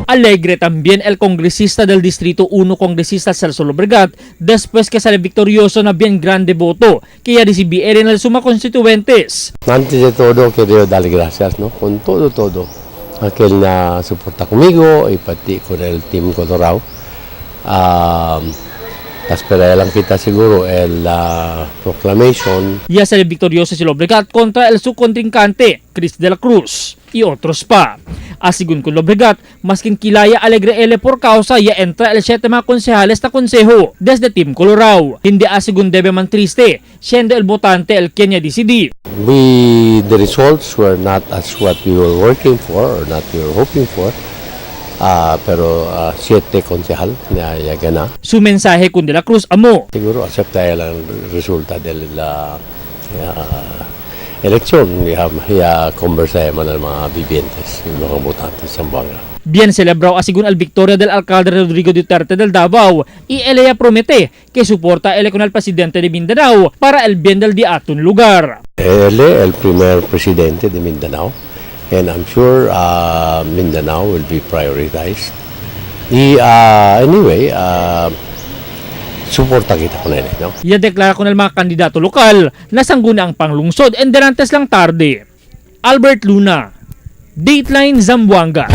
Alegre también el congresista del Distrito 1, congresista Celso Lobregat, después que sale victorioso na bien grande voto que ya recibieron el suma constituentes. Antes de todo, quiero darle gracias, ¿no? Con todo, todo. Aquel na suporta conmigo y pati con el Team Colorado. Espera lang kita siguro el proclamation. Ya sale victorioso si Lobregat contra el su contrincante, Chris de la Cruz, y otros pa. Asigun con Lobregat, maskin kilaya alegre ele por causa ya entra el 7 mga konsehales na konseho desde Team Colorado. Hindi asigun debe man triste, siendo el votante el quien ya decidi. The results were not as what we were working for or not we were hoping for. Pero siete konsehal na ya gana. Su mensaje con de la Cruz amo. Siguro acepta el resulta de la eleksyon. Ya conversa man ang mga vivientes, yung mga botantes sa Zamboanga. Bien celebrado asigun al victoria del alcalde Rodrigo Duterte del Davao y ella promete que suporta ele con el presidente de Mindanao para el bien del diatun lugar. Él el primer presidente de Mindanao and I'm sure Mindanao will be prioritized. Y anyway, suporta kita con él, no? Ya deklara con el mga kandidato lokal na sangguna ang panglungsod en derantes lang tarde. Albert Luna, Dateline Zamboanga.